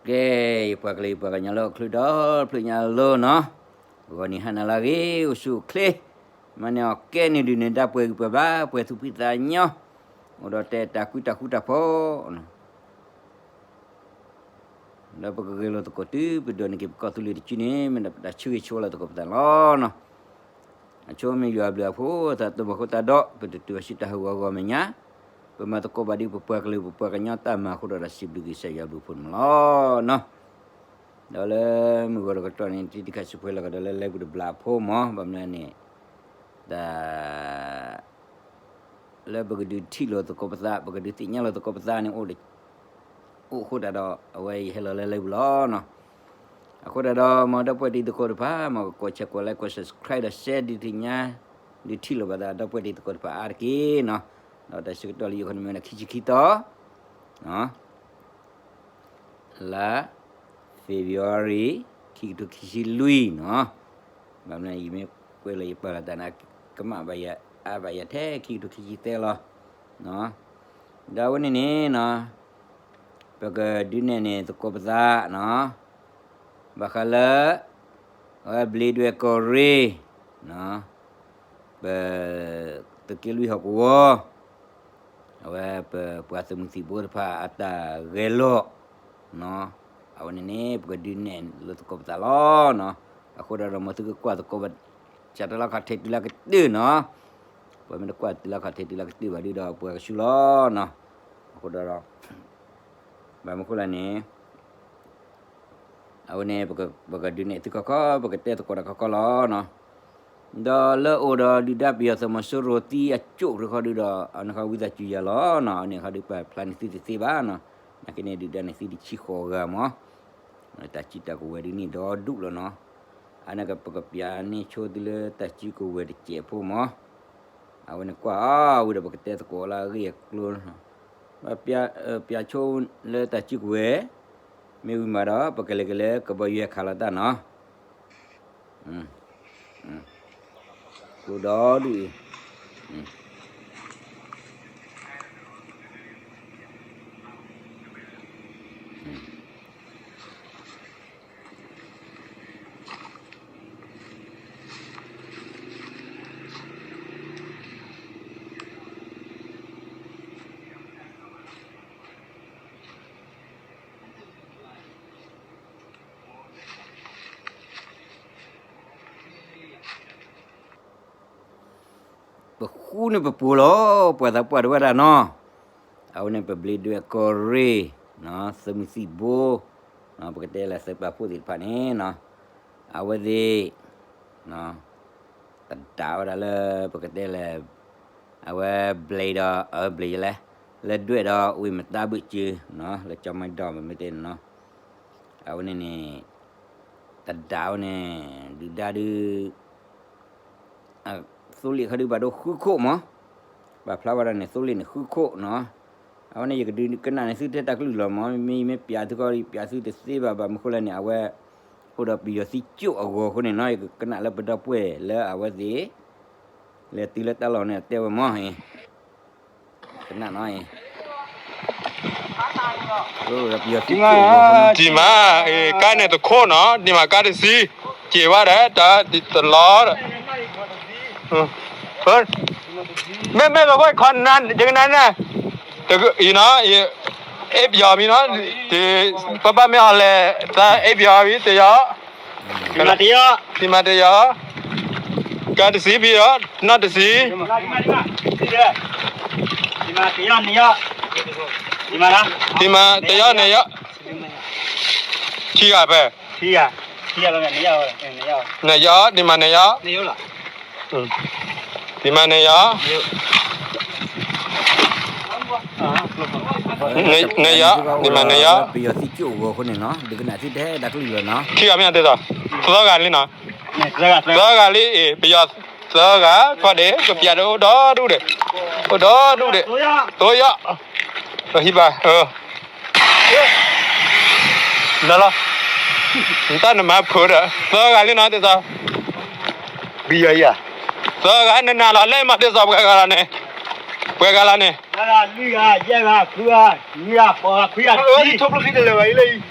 ကဲ, ယပှၤကလုာ်ယပှၤကညီလၢအိၣ်ချုးဒီဖျၢၣ်ညါအလိၤနီၤ, ဂီၤနံၤဟါနၤလၢအဂ့ၤ အိၣ်ဆူၣ်အိၣ်ချ့, မၤန့ၢ်အီၣ်ကဲန့ၣ်ဒုးန့ၣ် ဒၣ်ပှဲၤဂံၢ်ပှဲၤဘါ ပှဲၤသူၣ်ဖှံသးညီ, အိၣ်ဒီးတဲတၢ်ကူတၢ်ဃူတၢ်ဖိး ဒီးပကဂဲၤလိာ်သကိးတုၤပဒိးန့ၢ်က့ၤပကီၢ်သူလ့ၤတစုန့ၣ် မ့ၢ်ဒၣ်ပတၢ်ဆၢဂ့ၤဆၢဝါလီၤသကိးပသးန့ၣ်လီၤနီၤ. အဆိမ့ၢ်ယွၤအဘျုးအဖှိၣ် သးတမုာ်ဃိသးဒီး ပတတုၤအဆူတၢ်ဟးဂီၤအဂီၢ်မဲာ်ညါ, ပမၤသကိးဘၣ်ဒ်ပပှၤကလုာ်ပပှၤကညီတၢ်မၤအဃိဒီး စံးဘျုးက့ၤကစၢ်ယွၤဘျုးဖှိၣ်န့ၣ်လီၤနီၤ. ဒီးလၢမုၢ်ဂီၤတကတီၢ်န့ၣ် တံၤတံၤခါစံးဖှဲလီၤကဒီးလၢလဲၤပူၤတဘျီအဖိမး, ဘၣ်မနုၤန့ၣ် တၢ် လၢပကဒုးထံၣ်လိာ်သကိးပသး ပကဒုးသ့ၣ်ညါလိာ်သကိးပသးန့ၣ် အိၣ်အဃိတၢ်ဒီး အဝဲယဟဲလီၤလၢလဲၤပူၤလီၤနီၤ. အဃိတၢ်ဒီး မ်ဒီပုၢ်ဝဲၢ်တံၤသကိးတဖၣ် မ်ကကိးဆဲးကိး like ကိး subscribe ဒီး share ဒုးသ့ၣ်ညါ ဒုးထံၣ်လိာ်ဘၣ်သးဒီပုၢ်ဝဲၢ်တံၤသကိးတဖၣ်အါတက့ၢ်နီၤ. ဒီးတၢ်ဆၢကတီၢ်လၢယိၤခီန့ၣ်မ့ၢ်ဝဲဒၣ်ခံဆံခံသီ လါ February ခံကထိခံဆံလွံၢ်နီၤ. ဘၣ်မနုၤယမ့ၢ်ကွဲးလၢယပာ်လီၤတၢ်န့ၣ် ကမၣ်ဘၣ်ယၤ အါဘၣ်ယၤထဲခံကထိခံဆံသၢလီၤ. ဒီးအဝဲန့ၣ်န့ၣ်နီၤ ပကဒုးနဲၣ်န့ၢ်သကိးပသးနီၤ ဘၣ်ဃးလၢ အဝဲဘျံးဒွဲၣ်ကီၢ်ရ့ၣ်နီၤ ပ သုးက့လွံၢ်ဟီၣ်ကဝီၤ အဝဲပပှၤသုးမုၢ်သံၣ်ဘိတဖၣ်အတၢ်ဂဲၤလိာ် အဝဲန့ၣ်န့ၣ် ပကဒုးနဲၣ်လိာ်သကိးပသးလီၤနီၤ. အဃိဒီး မ်သုကကွၢ်သကိး စးထီၣ်လၢခီၣ်ထံးတုၤလၢကတၢၢ်နီၤ. ပှၤမ့ၢ်တကွၢ်တုၤလၢခီၣ်ထံးတုၤလၢကတၢၢ်ဘၣ်ဒုဒီး ပှၤကဆူလီၤနီၤ. အဃိဒီး ဘၣ်မနုၤဃိလဲၣ်န့ၣ် အဝဲန့ၣ် ပကဒုးနဲၣ်သုခီခီ ပကတဲသကိးတၢ်ခီခီလီၤနီၤ. ဒီးလၢအိၣ်ဒီးဒုၣ်ဒါပယီၤသုးမီၤစိရိၤသံအကၠိၣ်တခီဒုဒီး အန့ၣ်ခီဝံသးစူၤယၤလီၤနီၤ. အန့ၣ်ခီဒုပာ်ဖျါန့ၢ်သုတသ့ဘၣ်နီၤ. နာ်က့န့ၣ် ဒုၣ်ဒါန့ၣ်သံတဆံဃိးဂၤမး တၢ်စုတၢ်ကဝဲၤဒုန့ၣ်ဒီဒူၣ်လီၤနီၤ. အန့ၣ်ကပကပျးန့ၢ်ဆိသုလၢတၢ်စုကဝဲၤတစဲးဖိမး. အဝဲန့ၣ်ကွၢ်အီၤဝံၤဒီးပကတဲသကိးလၢအဂ့ၢ်အကျိၤ ပျးဆိလၢတၢ်စုကဝဲၤ မ့ၢ်ဝံၤမးဒီး ပကလဲၤက့ၤလၢကဘီယူၤဟဲခးလီၤတၢ်နီၤ. ကျိဒီဒူၣ်အံၤ ပဃူန့ၢ်ပပှိၤလီၤ ပှၤသးပှၢ်တဝဲဒၣ်နီၤ. အဝဲန့ၣ်ပဘျံးဒွဲၣ်ကီၢ်ရ့ၣ် သုးမုၢ်သံၣ်ဘိ ပကတဲလၢသုးပာ်ဖှိၣ်သ့ၣ်တဖၣ်န့ၣ်နီၤ အဝဲသ့ၣ် သဒၣ်ဝဲဒၣ်လၢ ပကတဲလၢ အဝဲဘျံးဒီး အဝဲဘျံးယလဲၣ် လၢဒွဲၣ်ဒီးဝ့ၢ်မတၤဘုၣ်စၢၤ လၢကၠီၤမံဒီးပမ့ၢ်တဲန့ၣ်နီၤ. အဝဲန့ၣ်န့ၣ် သဒၣ်ဝဲန့ၣ် ဒုၣ်ဒါဒုး သိလ့ၣ်ခီဒုးဘၣ်ဒိဃုခိၣ်မး, ပာ်ဖျါဝဲဒၣ်န့ၣ် သိလ့ၣ်န့ၣ်ဃုခိၣ်နီၤ. အဝဲန့ၣ် ယကဒုးကနၣ်န့ၢ်သုထဲတၢ်ကလုၢ်လီၤမး, မ့မ့ၢ်ယမ့ၢ်ပျးသုခီ ယပျးသုတသ့ဘၣ်, ဘၣ်မနုၤဃိလဲၣ်န့ၣ် အဝဲ အိၣ်ဒီးပယီၤသံကၠိၣ်အဂီၢ်အဃိန့ၣ်နီၤ, ယကကနၣ်လၢပဒီပုၢ်ဝဲၢ်လၢအဝဲသ့ၣ် လဲၤတုၤလၢတၢ်လီၢ်န့ၣ် အတဲဝဲမး, ကနၣ်နီၤ, ပယီၤသံကၠိၣ်အဂီၢ်အဃိန့ၣ်, ဒံးမး, ကါန့ၣ်တခိၣ်နီၤ, ဒံးမးကါတဆံ, က့ၤဝဲဒီး တၢ်တလီၤဒီး မ့မ့ၢ်လၢဃိခီနၤ ယကနၤန့ၣ်, အ့ၣ်ပယီၤမံၤနီၤ, ပဘၣ်မ့ၢ်အီၤလဲၤ သးအ့ၣ်ပယီၤမံၤ တယီၤ, တံမၤတယီၤ, ကါတဆံဖံးဒီး နီၢ်တဆံ, တံမၤတယီၤန့ၣ်ယီၤ, ထံဂၤဖဲ န့ၣ်ယီၤ, ဒံးမးန့ၣ်ယီၤ, ဒံးမးန့ၣ်ယီၤ, ဒံးမးန့ၣ်ယီၤ, ပယီၤသံကၠိၣ်အဂီၢ်အဃိန့ၣ်နီၤ, ဒုးကနၣ်သုထဲတၢ်ကလုၢ်လီၤနီၤ, ထံဂၤမ့ၢ်တဲသိး, သၢဂၤလံနီၤ, သၢဂၤလံအံၤ ပယီၤသၢဂၤ ခီဒ့ၣ် ပပျးဒီးအိၣ်ဒီဒူၣ်ဒ့ၣ်, အိၣ်ဒီဒူၣ်ဒ့ၣ်, သိယီၤ, ဟံးဘၣ် လၢလီၤ, နတၢ်နမၤဖုးဒီး သၢဂၤလံနီၤ တဲသိး, ဘံယီၤယၤ, သၢဂၤနနၤလီၤ လၢမၤတဲသိးပှၤဂၤလီၤန့ၣ်, ပှဲၤဂၤလီၤန့ၣ်,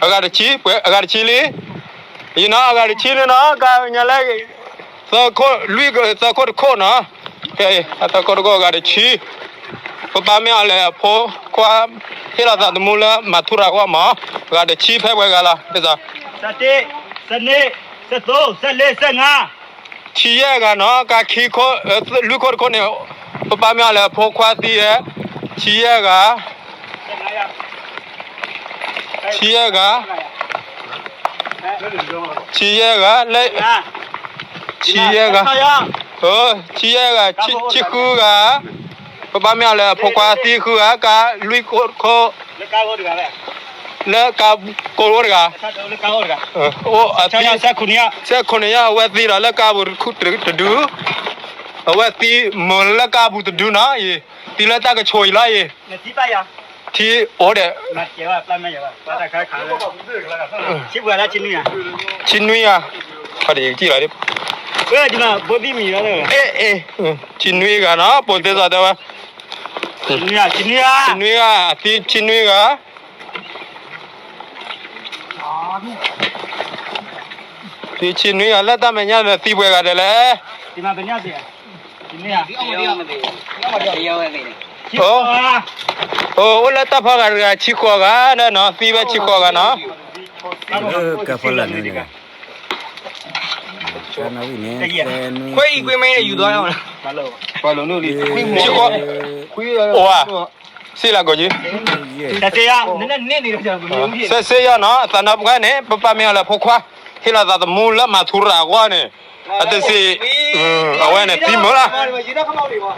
အဂၤတဆံ, ပှဲၤအဂၤတဆံလံ, ယနီၤ အဂၤတဆံလံနီၤ ကညါလၢ သၢခိၣ်လွံၢ် သၢခိၣ်တခိၣ်နီၤ, သၢခိၣ်တခိၣ် အဂၤတဆံ, ပပၢ်မ့ၢ်အီၤလဲၣ်အဖိခွါ ဟ့ၣ်လီၤသးသမူလၢမၤထူရၤဂီၢ်မး, အဂၤတဆံဖဲပှဲၤဂၤလီၤ, ဆံယဲၢ်ဂၤနီၤ ကါခံခိၣ် လွံၢ်ခိၣ်တခိၣ်န့ၣ်, ပပၢ်မ့ၢ်အီၤလဲၣ်အဖိခွါသံဧါ, ဆံယဲၢ်ဂၤ, ဆံယဲၢ်ဂၤ, ဆံယဲၢ်ဂၤ, လၢ ဆံယဲၢ်ဂၤ, ဆံယဲၢ်ဂၤ, ဆံဃုဂၤ, ပပၢ်မ့ၢ်အီၤလဲၣ်အဖိခွါသံဃုဂၤ ကါလွံၢ်ခိၣ်တခိၣ် လၢကါကိၢ်အိၣ်တဂၤ, အိၣ်အသံ, ဆဲခိၣ်န့ၣ်ယါ အဝဲသံဒီးလၢကါပူၤတဒု, အဝဲသံမုာ်လၢကါပူၤတဒုနီၤ, သံလၢတၢ်ကဆိၣ်အံၤလီၤအံၤ, ထံအိၣ်ဒီး ဆံနွံဂၤ, ဆံနွံဂၤနီၤ ပိာ်သ့စီၤတဲဝဲ, ဆံနွံဂၤ, အသံဆံနွံဂၤ, သံဆံနွံဂၤ လၢတၢ်မဲာ်ညါန့ၣ်သံပှဲၤဂၤဒဲးလဲၣ်, အိၣ်လၢတၢ်ဖီဂၤတဂၤဆံဃိးဂၤနီၤ သံဝဲဆံဃိးဂၤနီၤ ခွဲးအံၤကွ့မဲယူၤဒီး, ဆံဃိး, အိၣ်ဧါ, စ့လၢကိးက့, စဲးစ့ယီၤနီၤ အသးနီၢ်ပှဲၤန့ၣ် ပပၢ်မ့ၢ်အီၤလဲၣ်ဖိခွါ ဟ့ၣ်လီၤသးသမူလၢမၤထူရၤအဂီၢ်န့ၣ်, အတစ့, အဝဲန့ၣ်သံမုာ်လီၤ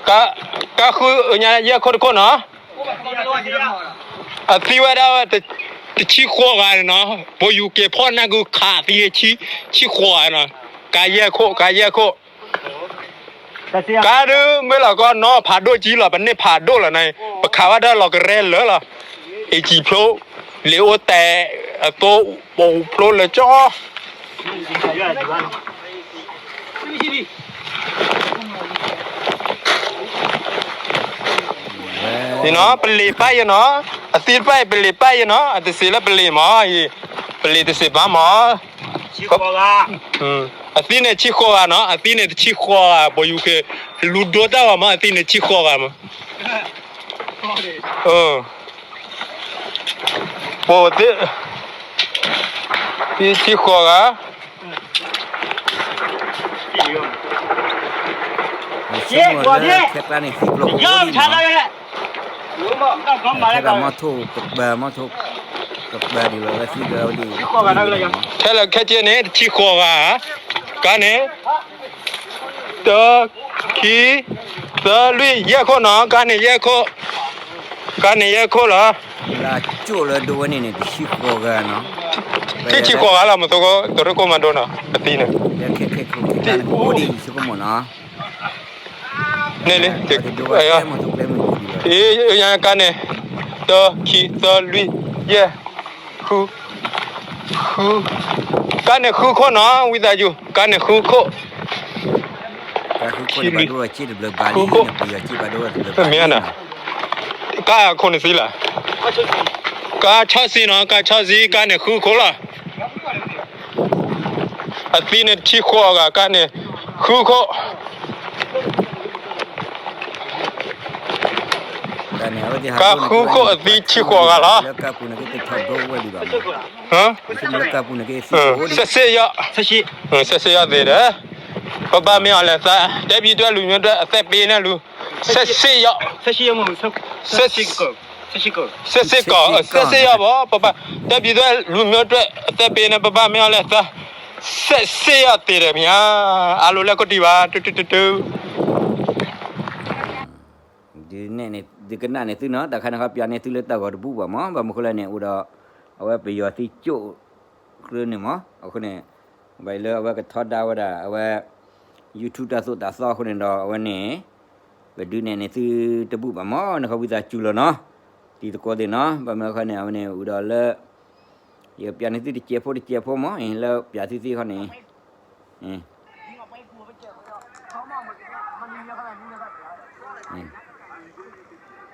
ကါဃုညါယဲၢ်ခိၣ်တခိၣ်နီၤ, အသံဝဲဒၣ်ဝဲ တဆံဃိးဂၤန့ၣ်နီၤ, ပိာ်ယူၤက့ၤဖီၣ်နၢ်ကုခးသံ ဆံဃိးဂၤနီၤ, ကါယဲၢ်ခိၣ် ကါယဲၢ်ခိၣ်, ကါဒုးမ့ၢ်လီၤကီနီၤ ဖးဒိၣ်ကံလီၤ ပန့ၢ်ဖးဒိၣ်လီၤန့ၣ် ပခးဝဲဒၣ်လီၤကရဲလၢာ်လီၤ, အ့ၣ်ကံၣ်ဖျိ, လံာ်အိၣ်တဲာ်, အသိပူၤဖျိလၢာ်ကၠီ နီၤ ပလ့ၤပၢ်ယနီၤ, အသံတဖၣ်အံၤပလ့ၤပၢ်ယနီၤ, အတစ့းလၢပလ့ၤမးအံၤ, ပလ့ၤတစ့းဘၣ်မး, အသံန့ၣ်ဆံဃိးဂၤနီၤ, အသံန့ၣ်တဆံဃိးဂၤ, ပိာ်ယူၤက့ၤ လူၤဒိတၢ်ဂီၤမး အသံန့ၣ်ဆံဃိးဂၤမး, ပိာ်သ့ၣ်, သံဆံဃိးဂၤ ခဲကျါန့ၣ် သံကျိအိၣ်ဒံးမး, ခဲကျါမီထိၣ်ကပၤ မီထိၣ်ကပၤဒံးလီၤ ဝဲသံကဝဲဒံး, ခဲလၢာ်ခဲဆ့န့ၣ် တဆံဃိးဂၤ, ကါန့ၣ်, တၢ, ခံ, သၢ, လွံၢ်, ယဲၢ်ခိၣ်နီၤ, ကါန့ၣ်ယဲၢ်ခိၣ်, ကါန့ၣ်ယဲၢ်ခိၣ်လီၤ. လၢအကၠိၣ်လၢဒိဝဲန့ၣ်န့ၣ် တဆံဃိးဂၤနီၤ, ထံၣ်ဆံဃိးဂၤလီၤ မသိးကီး တရ့ၣ်ကိၣ်မၤဒိနီၤ အသံန့ၣ်, အိၣ်ဒံးဆိကမိၣ်နီၤ, န့ၣ်လံ, ကါန့ၣ်, တၢ, ခံ, သၢ, လွံၢ်, ယဲၢ်, ဃု, ဃု, ကါန့ၣ်ဃုခိၣ်နီၤ ဝံသးစူၤ, ကါန့ၣ်ဃုခိၣ်, ဃုခိၣ်, ကါခိၣ်န့ၣ်သံလီၤ, ကါဆီၣ်ဆံနီၤ ကါဆီၣ်ဆံ ကါန့ၣ်ဃုခိၣ်လီၤ. အသံန့ၣ်တဆံဃိးဂၤ ကါန့ၣ်, ဃုခိၣ်, ကါဃုခိၣ်အသံဆံဃိးဂၤလီၤ. စဲးစ့ယီၤ, စဲးစ့ယီၤသ့ဒီး, ပဘၣ်မ့ၢ်အီၤလဲၤသး တဲပံၤဒွဲၣ်လူၤမ့ၢ်ဒွဲၣ် အသဲပ့ၤန့ၣ်လူၤ, စဲးစ့ယီၤ, စဲးစ့ကီး, စဲးစ့ယီၤဘၣ် ပဘၣ်, တဲပံၤဒွဲၣ်လူၤမ့ၢ်ဒွဲၣ် အသဲပ့ၤန့ၣ် ပဘၣ်မ့ၢ်အီၤလဲၤသး, စဲးစ့ယီၤသ့ဒီးမ့ၢ်ဧါ, အလိၤလၢကတံၢ်ဘၣ် တုတုတုတု ဒုးနဲၣ်န့ၣ် ဒုးကနၣ်န့ၢ်သုနီၤ တၢ်ခါန့ၣ်ခီပၠးန့ၢ်သုလၢတၢ်ဂီၤတဘူၣ်ဘၣ်မး ဘၣ်မနုၤဃိလဲၣ်န့ၣ် အိၣ်ဒီး အဝဲပယီၤသံကၠိၣ် ကြၢးန့ၣ်မး အဃိန့ၣ် ဘၣ်အံၤလၢအဝဲကထီဒါဝဲဒၣ် အဝဲ YouTube တၢ်သိၣ်တၢ်သီအဃိန့ၣ်ဒီး အဝဲန့ၣ် ပဒုးနဲၣ်န့ၢ်သုတဘူၣ်ဘၣ်မး နခီဝံသးစူၤလီၤနီၤ တံၤသကိးသ့ၣ်နီၤ ဘၣ်မနုၤဃိန့ၣ် အဝဲန့ၣ် အိၣ်ဒီးလၢ ယပၠးန့ၢ်သုတစဲးဖိတစဲးဖိမး လၢပၠးသုသ့ၣ်ခီန့ၣ်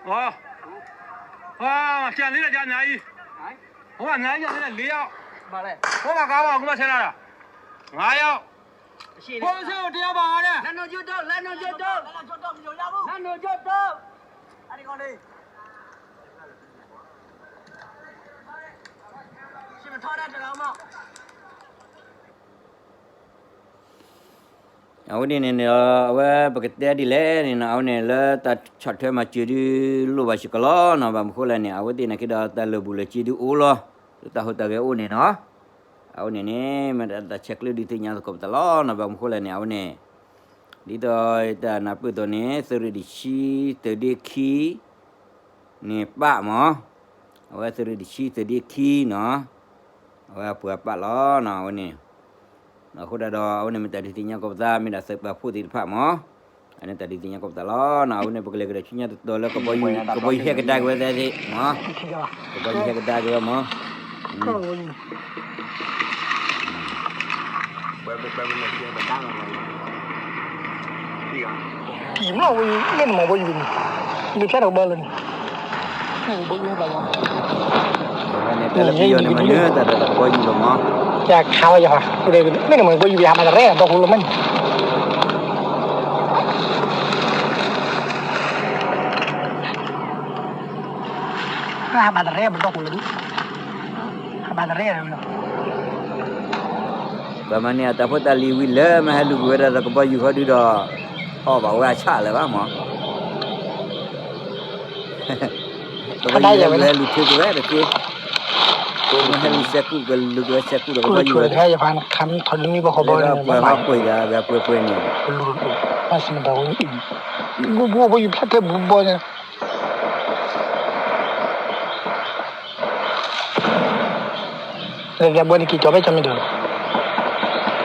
အ အ ကနံၣ်လၢကနံၣ်အံၤ, အဝဲနံၣ်လၢလံယီၤ, အဝဲမၤကါဘၣ် ကမၤဆဲးနၤဒီး, ငါယီၤ, ဖိဆၢတယီၤဘၣ်ဝဲဒၣ်, လၢနိယိၣ်ဒိၣ်, လၢနိယိၣ်ဒိၣ်, လၢနိယိၣ်ဒိၣ်, အဝဲန့ၣ်န့ၣ်ဒီး အဝဲပကတဲဒ်လဲၣ်န့ၣ်နီၤ, အဝဲန့ၣ်လၢတၢ်ဆီၣ်ထွဲမၤစၢၤဒုးလိၣ်ဘၣ်စ့ၢ်ကီးလီၤနီၤ, ဘၣ်မနုၤဃိလဲၣ်န့ၣ် အဝဲသ့ၣ်န့ၣ်က့ဒီးတၢ်လၢာ်ဘူၣ်လၢာ်စ့ဒုးအိၣ်လီၤ, လၢတၢ်ဟူးတၢ်ဂဲၤအိၣ်န့ၣ်နီၤ, အဝဲန့ၣ်န့ၣ် မ့ၢ်တၢ်ဆဲးကျၢဒုးသ့ၣ်ညါသကိးပသးလီၤနီၤ, ဘၣ်မနုၤဃိလဲၣ်န့ၣ် အဝဲန့ၣ် ဒ်သိးတၢ်နၢ်ပၢၢ်သိးန့ၣ် သုးရ့ၣ်တဆံ သုးဒ့ခံ န့ၣ်ပၣ်မး, အဝဲသုးရ့ၣ်တဆံ သုးဒ့ခံနီၤ, အဝဲအပှၤပၣ်လီၤနီၤ, အဝဲန့ၣ် အဃိဒၣ်ဒီး အဝဲန့ၣ်မ့ၢ်တၢ်ဒုးသ့ၣ်ညါကိးပသး မ့ၢ်ဒၣ်သုးပာ်ဖှိၣ်သ့ၣ်တဖၣ်မး, အန့ၣ်တၢ်ဒုးသ့ၣ်ညါကိးပသးလီၤနီၤ, အဝဲန့ၣ်ပကလဲၤကဒီးဆူညါတတီၤလၢ ကဘီယူၤဟဲကဒါက့ၤဝဲသ့ၣ်မး, ကဘီယူၤဟဲကဒါက့ၤဝဲမး ကံၤမ့ၢ်ဝဲ လၢနမၤဘီယူၤန့ၣ်, လၢဖျါထီၣ်ကဘီလၢန့ၣ်, ဘီယူၤဟဲဘၣ်လီၤ, န့ၣ် တၢ်လၢပယီၤန့ၣ်မၤနၢၤတၢ်ဒီးတၢ်ကဘီယူၤလီၤမး, ယခးဝဲယဟး, မ့ၢ်နမၤဘီယူၤ ယဟးဘၣ်တရဲၣ်ဒီးဘီဟူလီၤမးန့ၣ် ဟးဘၣ်တရဲၣ် ပဒီခိၣ်လၢဒုး, ဟးဘၣ်တရဲၣ်လီၤ, ပှၤမၤန့ၢ်အတၢ်ဖိတၢ်လံၤဝံၤလၢ မ့ၢ်ဟဲလူၤကွံာ်ဝဲဒၣ်ဒီးကဘီယူၤဃီဒုးဒီး အီၣ်ဘၣ်ဝဲအဆၣ်လၢၤဘၣ်မး, ကဘီယူၤဟဲလူၤဟဲလူၤထုးက့ၤဝဲတက့ၢ်, မ့ၢ်ဟဲလူၤစဲးကူၣ် ကလူၤက့ၤဝဲစဲးကူၣ်ဒီးကဘီယူၤဝဲ, လၢပှၤဟီၣ်ခိၣ်အံၤဂၤဂၤပှဲၤပှဲၤန့ၣ် ဘူးဘူးဘူး ယူၤဖျါထဲဘူးဘူးန့ၣ်, လၢဘီန့ၣ်က့ၤကၠီၤဖဲကၠီၤမ့ၢ်ဒီး,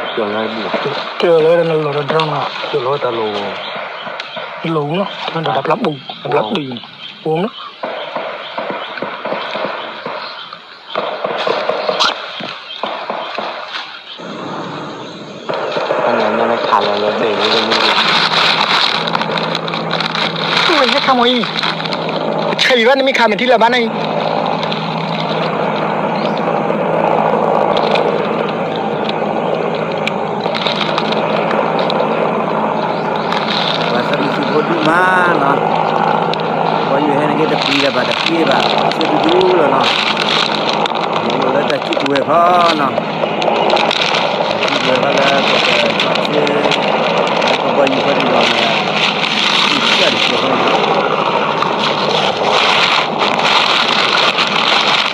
ကၠီၤလီၤဝဲဒၣ်နလီၤဒီးဒြီနီၤ, ကၠီၤလီၤဝဲတၢ်လီၤ, လီၤနီၤ တၢ်ပျၢ်ပူၤ တၢ်ပျၢ်ပူၤ ပူၤနီၤ ခးလီၤလၢဘ့ၣ်လၢမ့ၢ် ဝဲဟဲခးမီၤအံၤ, ဆဲးဘံၣ်ဘၣ်နမ့ၢ်ခးမဲာ်ထံလၢၤဘၣ်န့ၣ်အံၤ, ပှၤသးမံၤသုးဖိဒုးမးနီၤ, ပှၤယိၤဟဲန့ၣ်က့တပျံၤလၢၤဘၣ်တပျ့ၤဘၣ် ဆၢဒုဒုလီၤနီၤ, လၢတၢ်စုကဝဲၤခီနီၤ, တၢ်စုကဝဲၤခီလၢ ကဘီယူၤဖဲန့ၣ်ဒီး ကစၢ်တကဲးဖိန့ၣ် ကၠီၤ ဆဲး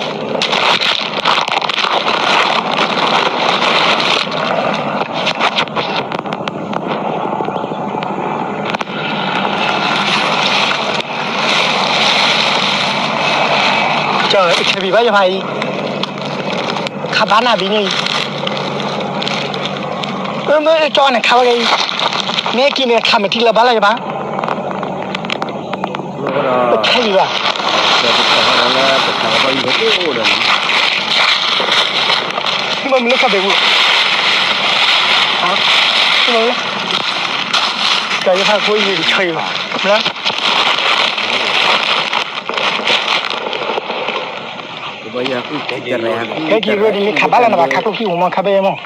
ဘံၣ်ဘၣ်ယဖးအံၤ, ခးဘၣ်နၤဘံၣ်န့ၣ်အံၤ, အၢ မ့ၢ်ကၠီၤန့ၣ်ခးဝဲက့ၤအံၤ, မ့ၢ်က့ၤန့ၣ်ခးမဲာ်ထံလၢၤဘၣ်လၢၤယဘၣ် ပခဲအံၤဘၣ်, မ့ၢ်မ့ၢ်လၢခါဘဲးပူၤ, ကယဖးခိအံၤတဆၢအံၤဘၣ်, မ့ၢ် ကဲက့ၤရၢဒ်မ့ၢ်ခးဘၣ်လၢနဘၣ်ခးကျိချံအိၣ်မး ခးဘၣ်ယဲမး,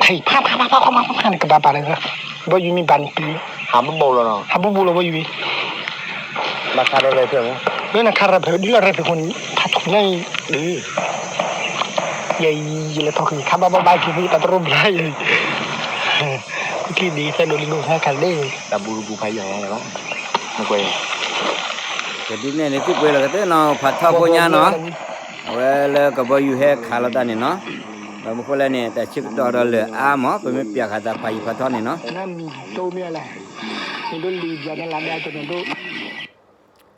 ဖးဖးဖးဖးဖးဖးန့ၣ် ကဘၣ်ပာ်လၢ, ဘီယူၤမ့ၢ်ဘၣ်န့ၣ်တုၤ, ဟးဘူးဘူးလီၤ, ဟးဘူးဘူးလီၤဘီယူၤ, ဘၣ်ခးဒီးလဲၤဖဲမး, လၢနခးရၢၢ်ဖဲဒ်လီၤရၢၢ်ဖဲဃိန့ၣ် ဖးထူၣ်ညါအံၤ, ယဲအံၤ ယလဲၤထီၣ်က့ၤခးဘၣ်ဘၣ်ဘၣ်က့ၤဖဲတၢ်တရိဘျါအံၤ, ကွံာ်ချံဒ်သဲဒိးလံဒိးသဲခါဒ့ၣ်, တၢ်ဘူးတဘူးဖးယံၤလီၤ, ကဒုးနဲၣ်န့ၣ်သုပှဲၤလီၤကသ့နီၤ ဖးထီဖိညါနီၤ, အဝဲလၢကဘီယူၤဟဲခးလီၤတၢ်န့ၣ်နီၤ, ဘၣ်မနုၤဃိလဲၣ်န့ၣ် တၢ်ဆၢကတီၢ်ဒီးလၢာ်အါမး ပမ့ၢ်ပျၢ်ဃာ်သးဖးယံၤဖးထီန့ၣ်နီၤ,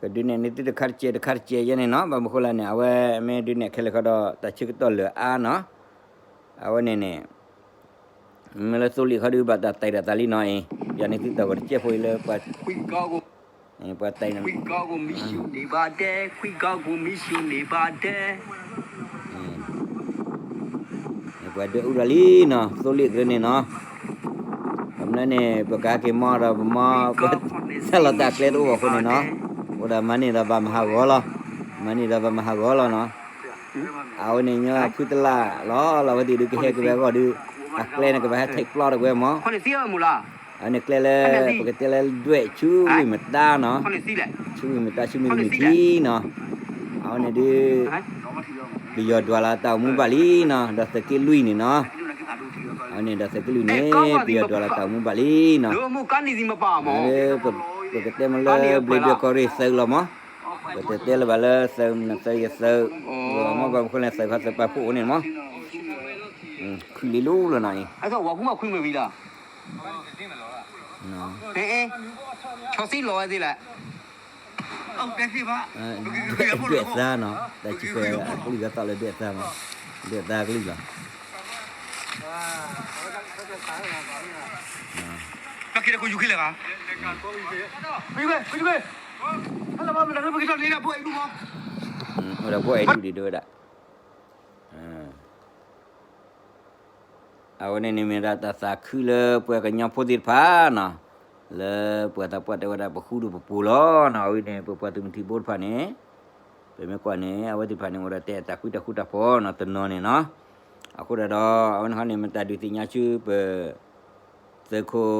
ကဒုးနဲၣ်န့ၢ်သုတခါတကဲးတခါတကဲးယဲန့ၣ်နီၤ, ဘၣ်မနုၤဃိလဲၣ်န့ၣ် အဝဲမ့ၢ်ဒုးနဲၣ်ခဲလၢာ်ဃီဒီး တၢ်ဆၢကတီၢ်လၢာ်အါနီၤ, အဝဲန့ၣ်န့ၣ် မ့ၢ်လၢသိလ့ၣ်ခီဒုး ဘၣ်တၢ်တဲာ်ဒီးသးလံနီၤအံၤ, ယၤန့ၣ်သုတီၢ်ကီးတကဲးဖိအံၤလၢ ပှၤတဲာ် ပှၤဒွဲၣ်အူရၤလံနီၤ သိလ့ၣ်ကရၢန့ၣ်နီၤ, ကမျၢၢ်န့ၣ် ပကဟဲက့ၤမီဒီးပမီ ပတၢ်လီၢ်တၢ်ကျဲတအိၣ်ဘၣ်အဃိန့ၣ်နီၤ အိၣ်ဒီးမၤန့ၢ်ဒီးဘၣ်မၤဟးဂီၤလီၤ, မၤန့ၢ်ဒီးဘၣ်မၤဟးဂီၤလီၤနီၤ, အဝဲန့ၣ်ညီဖုတလၢ်လီၤ လီၤဝဲသ့ၣ်ဒုးကဟဲက့ၤဝဲအဂီၢ်ဒီး, အကျဲန့ၣ်ကဘၣ်ဟဲထဲးပျီတကွဲမး, အဝဲန့ၣ်ကျဲလၢ ပကတဲလၢဒွဲၣ်ဆူဝံၣ်မတါနီၤ, ဆူဝံၣ်မတါဆူမံၤတမံၤထံနီၤ, အဝဲန့ၣ်ဒုး ပယီၤဒွးလီၤတၢ်အိၣ်မူဘၣ်လံနီၤ, ဒီးသုးက့လွံၢ်န့ၣ်နီၤ, အဝဲန့ၣ်ဒီးသုးက့လွံၢ်န့ၣ် ပယီၤဒွးလီၤတၢ်အိၣ်မူဘၣ်လံနီၤ, လၢ ပကတဲမ့ၢ်လၢဘျ့းဒွဲၣ်ကီၢ်ရ့ၣ်သုးလီၤမး, ပတတဲလၢၤဘၣ်လၢသုးမနုၤသုးယသုး, မ့ၢ်ဘၣ်မနုၤဃိလဲၣ် သုးခီသုးပာ်ဖှိၣ်အိၣ်န့ၣ်မး, ခုၣ်လံလူလီၤနီၤအံၤ, ဒွဲၣ်သါနီၤ, တၢ်ဆံခွဲး ဒွဲၣ်သါကလုၢ်လီၤ, အိၣ်ဒီးဘိၣ်အဲၣ်ဒူၣ်ဒံးဒိဝဲဒၣ် အဝဲန့ၣ်န့ၣ်မ့ၢ်ဒၣ်တၢ်သးခုလၢပှၤကညီဖိသ့ၣ်တဖၣ်နီၤ, လၢပှၤသးပှၢ်တဲဝဲဒၣ်ပဃူဒိၣ်ပပူၤလီၤနီၤ, အဝဲန့ၣ် ပပှၤသုးမုၢ်ထံဘိတဖၣ်န့ၣ်, ပမ့ၢ်ကွၢ်န့ၣ် အဝဲသ့ၣ်တဖၣ်န့ၣ် အိၣ်ဒီးတဲတၢ်ကွံတၢ်ဃူတၢ်ဖိးနီၤ တနီၤန့ၣ်နီၤ, အဃိဒၣ်ဒီး အဝဲန့ၣ်ခီန့ၣ် မ့ၢ်တၢ်ဒုးသ့ၣ်ညါဆူပ သုးခိၣ်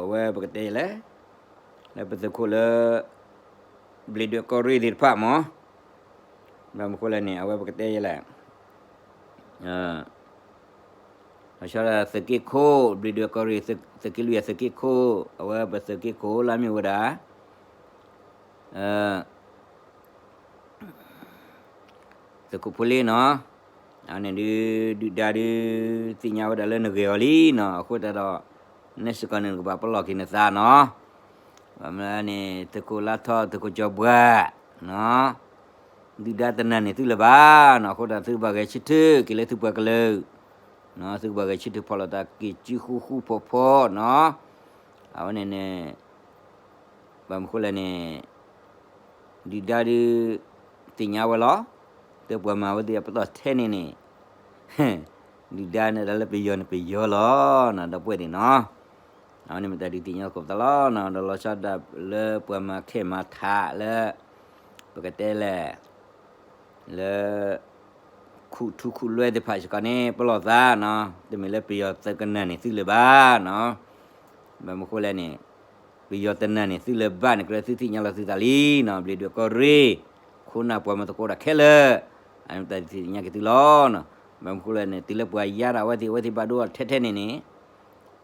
အဝဲပကတဲလဲၣ်, လၢပသုးခိၣ်လၢ ဘျ့းဒွဲၣ်ကီၢ်ရ့ၣ်သ့ၣ်တဖၣ်မး, ဘၣ်မနုၤဃိလဲၣ်န့ၣ် အဝဲပကတဲလဲၣ်, လီၤဆီဒၣ်သုးက့ခိၣ် ဘျ့းဒွဲၣ်ကီၢ်ရ့ၣ် သုးက့လွံၢ်အသုးက့ခိၣ် အဝဲပသုးက့ခိၣ်လၢအမ့ၢ်ဝဲဒၣ် သုးခိၣ်ဖိလ့နီၤ, အန့ၣ်ဒုး ဒုၣ်ဒါဒုး သ့ၣ်ညါဝဲဒၣ်လၢနဂ့ၤအီၤလံနီၤ, အဃိသတးဒီး နဲစ့ၢ်ကီးန့ၣ် နကဘၣ်ပလီၢ်က့ၤနသးနီၤ, ဘၣ်မနုၤန့ၣ် သုးခိၣ်လါထီ သုးခိၣ်ကၠီၤဘှါ ဒုၣ်ဒါတနာ်န့ၢ်သုလၢၤဘၣ်နီၤ, အဃိသတးသုကဘၣ်ဂဲၤဆၢထၢၣ်က့ၤလၢသုပှၤကလုာ်, သုကဘၣ်ဂဲၤဆၢထၢၣ်ဖီၣ်လိာ်သးက့ၤစုဃူဃူဖိးဖိးနီၤ, အဝဲန့ၣ်န့ၣ် ဘၣ်မနုၤဃိလဲၣ်န့ၣ် ဒုၣ်ဒါဒုး သ့ၣ်ညါဝဲလီၤ, ဒီးပှၤမၤဝဲသ့ၣ်အပတီၢ်ထဲန့ၣ်န့ၣ် ဒုၣ်ဒါန့ၣ်ဒၣ်လၢပယီၤန့ၣ်ပယီၤလီၤနီၤ, ဒီပုၢ်ဝဲၢ်န့ၣ်နီၤ, အဝဲန့ၣ်မ့ၢ်တၢ်ဒုးသ့ၣ်ညါသကိးပသးလီၤနီၤ, ဒီးလီၤဆီဒၣ်လၢပှၤမၤခဲမၤထးလၢ ပကတဲလဲၣ် လၢ ခူၣ်ထူခူၣ်လွဲသ့ၣ်တဖၣ်စ့ၢ်ကီးန့ၣ် ပလီၢ်သးနီၤ, တမ့ၢ်လၢပယီၤသုးကနာ်န့ၢ်သုလၢၤဘၣ်နီၤ, ဘၣ်မနုၤဃိလဲၣ်န့ၣ် ပယီၤတနာ်န့ၢ်သုလၢၤဘၣ်န့ၣ် ကြၢးသုသ့ၣ်ညါလီၤသုသးလံနီၤ, ဘျ့းဒွဲၣ်ကီၢ်ရ့ၣ် ခိၣ်နၢ်ပှၤမၤသကိးတၢ်ခဲလၢာ်, အန့ၣ်တၢ်ဒုးသ့ၣ်ညါက့ၤသုလီၤနီၤ, ဘၣ်မနုၤဃိလဲၣ်န့ၣ် တုၤလၢပှၤယါဒၣ်အဝဲသ့ၣ် အဝဲသ့ၣ်ဘၣ်ဒိထဲထဲန့ၣ်န့ၣ်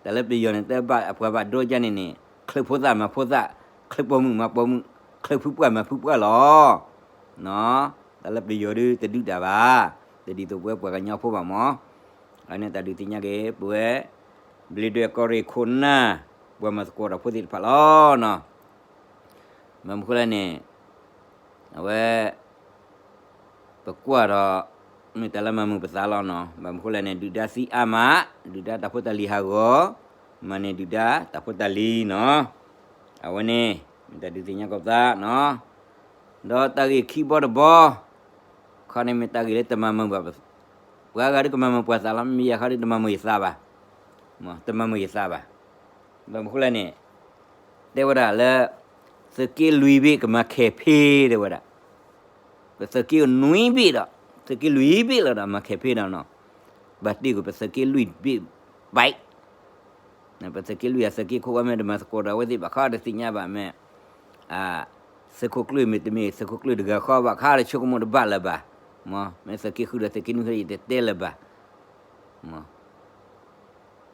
တၢ်လၢပယီၤန့ၣ် တဘၣ်အပှၤဘၣ်ဒိဒ်န့ၣ်န့ၣ် ချုးဖိသၣ်မၤဖိသၣ်, ချုးပိာ်မုၣ်မၤပိာ်မုၣ်, ချုးဖုပှၢ်မၤဖုပှၢ်လီၤ. တၢ်လၢပယီၤဒုးတဒုးတၢ်ဘၣ်, တဒ်သိးပဝဲပှၤကညီဖိဘၣ်မး. အန့ၣ်တၢ်ဒုးသ့ၣ်ညါက့ၤ ပဝဲ ဘျ့းဒွဲၣ်ကီၢ်ရ့ၣ်ခိၣ်နၢ် ပှၤမၤသကိးတၢ်ဖိသ့ၣ်တဖၣ်လီၤ. ဘၣ်မနုၤဃိလဲၣ်န့ၣ် အဝဲ ပကွၢ်ဒီး မ့ၢ်တၢ်လၢမၤမုာ်ပသးလီၤနီၤ. ဘၣ်မနုၤဃိလဲၣ်န့ၣ် ဒုၣ်ဒါသံအါမး, ဒုၣ်ဒါတၢ်ဖိတၢ်လံၤဟးဂီၤ, မၤန့ၢ်ဒုၣ်ဒါတၢ်ဖိတၢ်လံၤနီၤ. အဝဲန့ၣ် မ့ၢ်တၢ်ဒုးသ့ၣ်ညါကီးပသးနီၤ. ဒီးတၢ်ဂ့ၢ်ခံဘီတဘီ ခီန့ၣ်မ့ၢ်တၢ်ဂ့ၢ်လၢတမၤမုာ်ဘၣ်, ပှၤဂၤဒုးကမၤမုာ်ပှၤသးလီၤ, မ့ၢ်ယၤခီဒုးတမၤမုာ်ယသးဘၣ်, တမၤမုာ်ယသးဘၣ်. ဘၣ်မနုၤဃိလဲၣ်န့ၣ် တဲဝဲဒၣ်လၢ သုးက့လွံၢ်ဘ့ၣ်ကမၤခဲးဖ့ တဲဝဲဒၣ်. ပသုးက့နွံဘ့ၣ်ဒီး သုးက့လွံၢ်ဘ့ၣ်လီၤဒီး မၤခဲးဖ့ဒီးနီၤ. ဘၣ်တ့ၢ်ကွံာ်ပသုးက့လွံၢ်ဘ့ၣ်ဘၣ် ပသုးက့လွံၢ်အသုးက့ခိၣ်ဝဲမ့ၢ်တမၤသကိးဒီးအဝဲသ့ၣ်ဘၣ်ခီတသ့ၣ်ညါဘၣ်မ့ၢ် သုးခိၣ်ကျၢၢ်မ့ၢ်တမ့ၢ်သုးခိၣ်ကျၢၢ်တဂၤဃီဘၣ်ခါဒီးဆိကမိၣ်တဘၣ်လၢၤဘၣ်. မ့ၢ်သုးက့ဃုဒီးသုးက့နွံယတတဲလၢၤဘၣ်.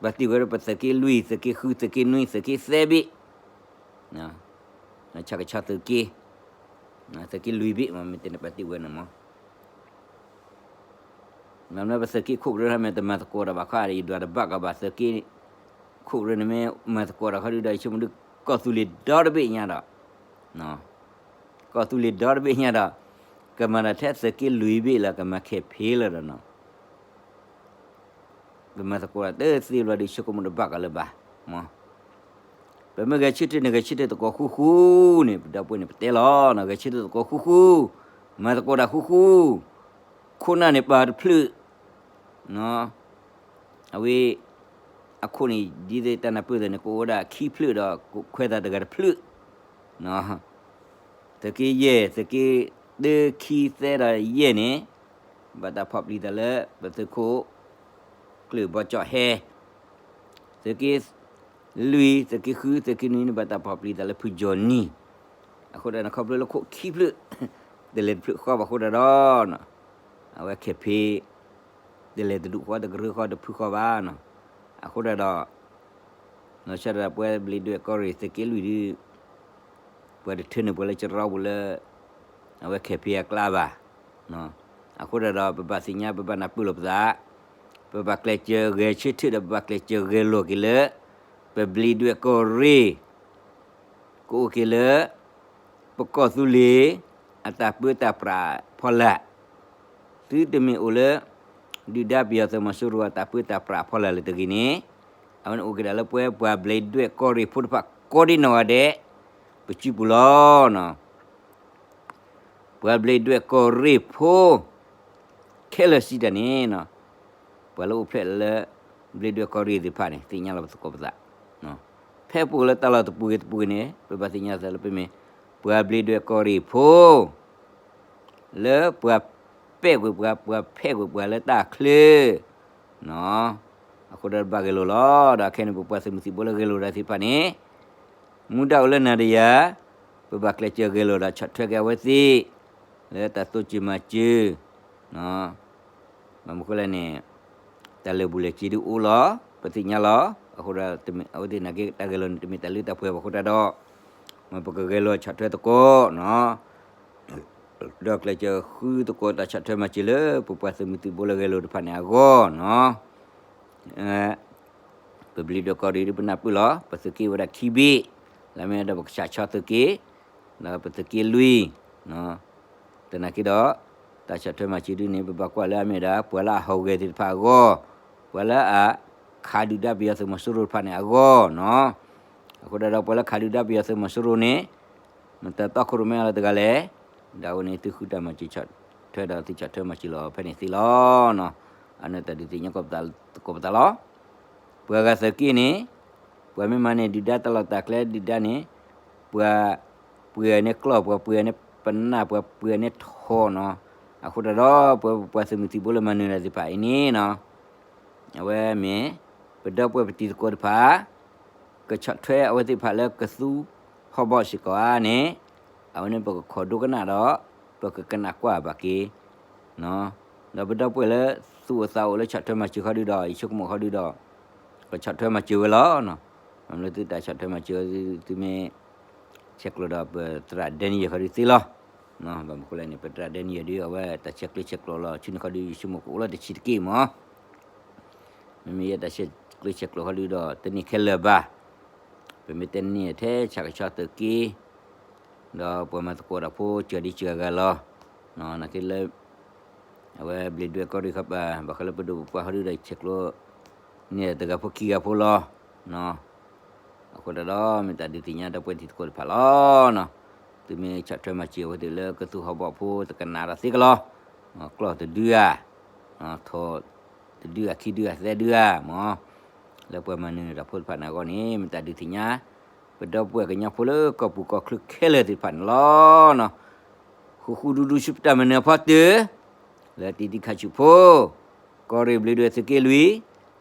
ဘၣ်တ့ၢ်ဝဲဒၣ်ပသုးက့လွံၢ် သုးက့ဃု သုးက့နွံ သုးက့သၢဘ့ၣ် ဆၣ်ကဆီသုးက့ သုးက့လွံၢ်ဘ့ၣ်မ့ၢ်မ့ၢ်တန့ၣ်ဘၣ်တ့ၢ်ဝဲန့ၣ်မ့ၢ် မ့ၢ်လၢပသုးက့ခိၣ်ကရၢမ့ၢ်တမၤသကိးဒီးဘၣ်ခီဒီး ယဒွးတဘၣ်ကီးဘၣ်သုးက့ခိၣ်ကရၢန့ၣ်မ့ၢ်မၤသကိးဒီးခီဒုဒီးယဆိကမိၣ်ဒုး ကီၢ်သူလ့ၤဒီတဘ့ၣ်ညါဒီး ကီၢ်သူလ့ၤဒီတဘ့ၣ်ညါဒီး ကမၤဒီးထဲသုးက့လွံၢ်ဘ့ၣ်လၢကမၤခဲးဖ့လၢၤဒီးနီၤ ပမၤသကိးတၢ်တသ့ဘျီဒုးဆိကမိၣ်တဘၣ်ကီးလၢၤဘၣ်. ပမ့ၢ်ဂဲၤဆၢထၢၣ်န့ၣ် ဂဲၤဆၢထၢၣ်သကိးဃူဃူန့ၣ် ပဒီပုၢ်ဝဲၢ်န့ၣ် ပတဲလီၤနီၤ ဂဲၤဆၢထၢၣ်သကိးဃူဃူ မၤသကိးတၢ်ဃူဃူ ခိၣ်နၢ်န့ၣ်ပှၤတဖျၢၣ် အဝဲ အခိၣ်န့ၣ် ဒ်သိးတၢ်နၢ်ပၢၢ်သ့ၣ်န့ၣ် ကအိၣ်ဝဲဒၣ်ခံဖျၢၣ်ဒီး ခွဲးသးတဂၤတဖျၢၣ် သုးက့ယဲၢ် သုးက့တၢ ခံ သၢဒီးယဲၢ်န့ၣ် ဘၣ်တၢ်ဖီၣ်ပျံၤတၢ်လၢ ပသုးခိၣ် ကျၢၢ်ဘီကၠီၣ်ဟဲ, သုးက့လွံၢ် သုးက့ဃု သုးက့နွံန့ၣ် ဘၣ်တၢ်ဖီၣ်ပျံၤတၢ်လၢဖုကၠီၣ်နံၤ, အဃိဒီးန့ၣ် ခီဖျိလၢခိၣ်ခံဖျၢၣ် တလဲၤတဖျၢၣ်ဃီဘၣ်အဃိဒီး အဝဲခဲဖံ တလဲၤတဒူၣ်ဃီ တကရၢဃီ တဖုဃီဘၣ်နီၤ, အဃိဒီး လီၤဆီဒၣ်တၢ်ပှၤဘျံးဒွဲၣ်ကီၢ်ရ့ၣ်သုးက့လွံၢ်ဒုး ပှၤတထၢန့ၢ်ပှၤလၢစရီပူၤလၢ အဝဲခဲဖံအကျါဘၣ်. အဃိဒီး ပဘၣ်သ့ၣ်ညါ ပဘၣ်နၢ်ပၢၢ်လိာ်ပသး, ပဘၣ်ကျဲးစၢးဂဲၤဆၢထၢၣ်ဒီး ပဘၣ်ကျဲးစၢးဂဲၤလိာ်က့ၤလၢ ပဘျံးဒွဲၣ်ကီၢ်ရ့ၣ် ကအိၣ်က့ၤလၢ ပကီၢ်သူလ့ၤ အတၢ်ပၢတၢ်ပြးဖီလာ်, သုတမ့ၢ်အိၣ်လၢ ဒုၣ်ဒါပယီၤသုးမီၤစိရိၤအတၢ်ပၢတၢ်ပြးဖီလာ်လၢၤတဂ့ၤန့ၣ်, အဝဲန့ၣ်အိၣ်က့ၤဒၣ်လၢပှၤ ပှၤဘျံးဒွဲၣ်ကီၢ်ရ့ၣ်ဖိတဖၣ်ကိးဒံနီၢ်ဂၤဒဲး ပစုပူၤလီၤ. ပှၤဘျံးဒွဲၣ်ကီၢ်ရ့ၣ်ဖိ ခဲလၢာ်စံးတၢ်န့ၣ် ပှၤလၢအိၣ်ဖျဲၣ်လၢ ဘျံးဒွဲၣ်ကီၢ်ရ့ၣ်သ့ၣ်တဖၣ်န့ၣ် သ့ၣ်ညါလီၤပသကိးပသး, ဖဲပအိၣ်လၢတၢ်လီၢ်တပူၤဂ့ၤတပူၤဂ့ၤန့ၣ် ပဘၣ်သ့ၣ်ညါသးလၢပမ့ၢ် ပှၤဘျံးဒွဲၣ်ကီၢ်ရ့ၣ်ဖိ လၢပှၤပဲာ်ကွံာ်ပှၤ ပှၤဖဲးကွံာ်ပှၤလၢတၢ်ချၢ အဃိဒီးဘၣ်ဂဲၤလိာ်လီၤ. ဒီးခဲအံၤန့ၣ် ပပှၤသုးမုၢ်သံၣ်ဘိလၢဂဲၤလိာ်တၢ်သ့ၣ်တဖၣ်န့ၣ် မူဒါအိၣ်လၢနၤဒီးယၤ, ပဘၣ်ကျဲးစၢးဂဲၤလိာ်ဒီးဆီၣ်ထွဲက့ၤအဝဲသ့ၣ် လၢတၢ်တိစၢၤမၤစၢၤ ဘၣ်မနုၤဃိလဲၣ်န့ၣ် တၢ်လၢာ်ဘူၣ်လၢာ်စ့ၤဒုးအိၣ်လီၤ, ပသ့ၣ်ညါလီၤ. အဃိဒီး အဝဲသ့ၣ်နာ်က့တၢ်ဂဲၤလိာ်န့ၣ် တမ့ၢ်တၢ်လၢတၢ်ပှဲၤဘၣ်အဃိတၢ်ဒီး မ်ပကဂဲၤလိာ်ဆီၣ်ထွဲသကိး ဒီးကျဲးစၢးဃုသကိးတၢ်ဆီၣ်ထွဲမၤစၢၤလၢပပှၤသုးမုၢ်သံၣ်ဘိလၢဂဲၤလိာ်တဖၣ်န့ၣ်အဂီၢ်နီၤ. ပဘျံးဒွဲၣ်ကီၢ်ရ့ၣ်ဒုးပနၢ်ပၢၢ်လီၤ, ပသုးက့ဝဲဒၣ်ခံဘ့ၣ်, လၢမ့ၢ်ဒီးပကစၢ်ဆီသုးက့, ဒီးပသုးက့လွံၢ်, သနာ်က့ဒီး တၢ်ဆီၣ်ထွဲမၤစၢၤဒုးန့ၣ် ပဘၣ်ကွၢ်လၢအမ့ၢ်ဝဲဒၣ် ပှၤလၢအဟူးဂဲၤသ့ၣ်တဖၣ်အဂီၢ်, ပှၤလၢအခးဒုၣ်ဒါပယီၤသုးမီၤစိရိၤတဖၣ်န့ၣ်အဂီၢ်နီၤ. အဃိဒီးပှၤလၢခးဒုၣ်ဒါပယီၤသုးမီၤစိရိၤန့ၣ် မတၤတီခိၣ်ရိၣ်မဲအီၤလၢတဂၤလဲၣ်, ဒီးအဝဲန့ၣ်သုဃုတၢ်မၤစၢၤဆီၣ်ထွဲဒီးသုဆီၣ်ထွဲမၤစၢၤလီၤဖဲန့ၣ်သ့လီၤ. အန့ၣ်တၢ်ဒုးသ့ၣ်ညါသကိးပသးလီၤ. ပှၤဂၤသုးက့န့ၣ် ပှၤမ့ၢ်မၤန့ၢ်ဒုၣ်ဒါတၢ်လီၢ်တၢ်ကျဲဒုၣ်ဒါန့ၣ် ပှၤ ပှ့ၤန့ၢ်ကျီၢ် ပှၤပှ့ၤန့ၢ်ပနၢ် ပှၤပှ့ၤန့ၢ်ထီၣ်နီၤ. အဃိတၢ်ဒီး ပှၤပှၤသုးမုၢ်သံၣ်ဘိလၢမၤနၢၤတၢ်သ့ၣ်တဖၣ်အံၤန့ၣ်နီၤ အဝဲမ့ၢ် ပဒီပုၢ်ဝဲၢ်ပတံၤသကိးတဖၣ် ကဆီၣ်ထွဲအဝဲသ့ၣ်တဖၣ်လၢကသူဟီၣ်ဘီၣ်စ့ၢ်ကီးဧါန့ၣ် အဝဲန့ၣ်ပကခိးဒိကနၣ်ဒီး ပကကနၣ်ကွၢ်ဘၣ်က့ၤ ဒီးပဒီပုၢ်ဝဲၢ်လၢသူၣ်အိၣ်သးအိၣ်လၢဆီၣ်ထွဲမၤစၢၤခီဒုဒီး ယဆိကမိၣ်ခီဒုဒီး ကဆီၣ်ထွဲမၤစၢၤဝဲလီၤ. မ့ၢ်လၢသုတၢ်ဆီၣ်ထွဲမၤစၢၤ သုမ့ၢ် ဆဲးကျိးဒီးပသရၣ်ဒဲနံယၢၢ်ခီဒုသ့လီၤ. ဘၣ်မနုၤဃိလဲၣ်န့ၣ် ပသရၣ်ဒဲနံယၢၢ်ဒုး အဝဲတၢ်ဆဲးကျိးဆဲးကျိးလီၤ ဆူန့ၣ်ခီဒု ယဆိကမိၣ်ကအိၣ်လီၤတဆံးတက့ၢ်မး မ့မ့ၢ်ယဲတၢ်ဆဲးကျိးဆဲးကျိးခီဒုဒီး တန့ၢ်ခဲလၢာ်ဘၣ်. ပမ့ၢ်တဲန့ၢ်ထဲဆၣ်ကဆီသုးက့ ဒီးပှၤမၤသကိးတၢ်ဖိစှၤဒံစှၤဂၤလီၤ. နာ်က့လၢ အဝဲဘျံးဒွဲၣ်ကီၢ်ရ့ၣ်ခီပၤ ဘၣ်ဃးလၢပဒိၣ်ပပှၢ်ခီဒုဒီးဆဲးကျိးန့ၢ်တဂၤဖိခံဂၤဖိလီၤ. အဃိတၢ်ဒီး မ့ၢ်တၢ်ဒုးသ့ၣ်ညါဒီပုၢ်ဝဲၢ်တံၤသကိးတဖၣ်လီၤ. သုမ့ၢ်ဆီၣ်ထွဲမၤစၢၤအဝဲသ့ၣ်လၢကသူဟီၣ်ဘီၣ်ဖိတကနၣ်ဒီးသ့ကလီၤ. ကျီၢ်တဒုဧါ, ထီၣ်တဒုဧါ ခံဒုဧါ သၢဒုဧါမး လၢပှၤမၤနၢၤတၢ်ဖိတဖၣ်န့ၣ်အဂီၢ်န့ၣ် မ့ၢ်တၢ်ဒုးသ့ၣ်ညါ ပဒီပုၢ်ဝဲၢ်ကညီဖိလၢကီၢ်ပူၤကီၢ်ချၢခဲလၢာ်သ့ၣ်တဖၣ်န့ၣ်လီၤ. ဃူဃူဒူဒူဆူပတၢ်မၤနၢၤအဖီတၢၢ် လၢတံၤဒံးခါဆူၣ်ဖိ ကီၢ်ရ့ၣ်ဘျံးဒွဲၣ်သုးက့လွံၢ် သူၣ်ထီၣ်က့ၤ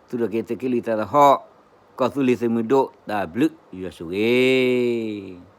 သုးက့လွံၢ်သးသဟီၣ် ကီၢ်သူလ့ၤသုးမုၢ်ဒိၣ် တၢ်ဘျုးယွၤဆိၣ်ဂ့ၤ